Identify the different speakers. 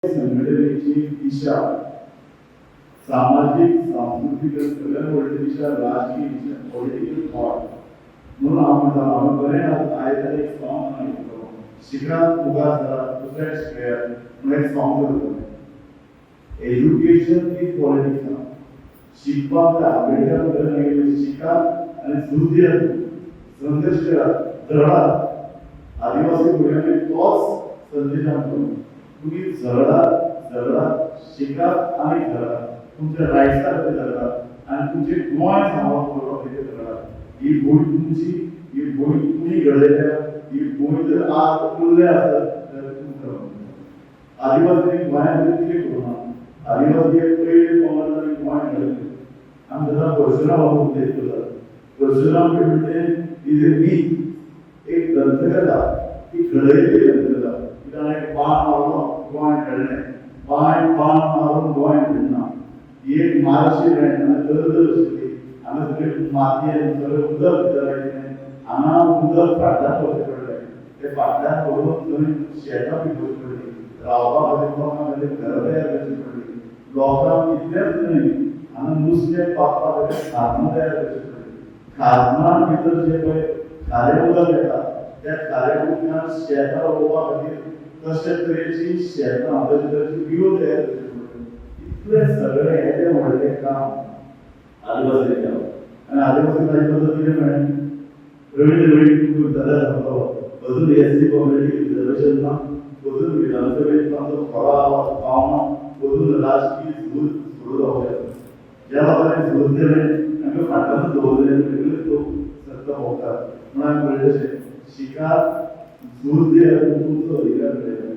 Speaker 1: संघटनेची दिशा सामाजिक, सांस्कृतीक, सगळ्यात व्हडली दिशा राजकीय दिशा, पॉलिटिकल थॉट. म्हणून हांव म्हणटा, हांवें बरें आयज एक सॉंग आयकलो, "शिकात, मुखार सरात, दुसऱ्याक शिकयात" म्हणून एक सॉंग करतलें. Education is politics. शिकपाक जाय. आंबेडकर म्हणटा, शिकात आनी झूज दियात, संघर्श करात, झगडात. आदिवासी भुरग्यांनी तोच संदेश आमचो, तुम्ही झगडात, झगडात, शिकात आणि झगडात. तुमच्या रायट्सा खातीर झगडात आणि तुमचे गोंय सांबाळून दवरपा खातीर झगडात. ही भूंय तुमची, ही भूंय तुमी घडयल्या. ही भूंय जर आज उरल्या आसत जाल्यार तुमकां आदिवासींनी गोंयांत कितें करूं ना? आदिवासी हे पयले पंगड आनी गोंय घडयलें. आमी जेन्ना परशुराम उल्लेख करतात, परशुराम म्हणजे is a मीथ, एक दंतकथा, ती घडयल्ली दंतकथा की ताणें एक बाण मारलो, गोंय घडलें. बाण बाण मारून गोंय घडना. ही एक मार्शी लँड, हांगा दलदल आशिल्ली. हांगा सगळी माती आनी सगळें उदक भितर आयिल्लें. हांगा उदक फाटल्यान व्हरचें पडलें. ते फाटल्यान व्हरून थंय शेतां पिकोवची पडली, रावपा खातीर लोकां खातीर घरां तयार करची पडली. लोकांक इतलेंच न्हय, हांगा नुस्तें पागपा खातीर खाजनां तयार करची पडली. खाजनां भितर जे पळय खारें उदक येता, त्या खाऱ्या उदकान शेतां रोवपा खातीर तशे तरेची शेतां, तशे तरेची बियो तयार करची पडली. इतलें सगळें येदें व्हडलें काम आदिवासी केलां आनी आदिवासी ताजे बद्दल कितें मेळ्ळें? रवींद्र वेळीप दादा सांगतो, अजून एस सी कम्युनिटी रिझर्वेशन ना, अजून विधानसभेत आमचो खरो आवाज पावना, अजून राजकीय झूज सुरू जावचें आसा. ज्या लोकांनी झूज दिलें तांकां फाटल्यान दवरलें, वेगळेच लोक सत्ता भोगतात. म्हणून हांवें म्हणलें तशें, शिकात, झूज दियात, तुमचो अधिकार मेळयता.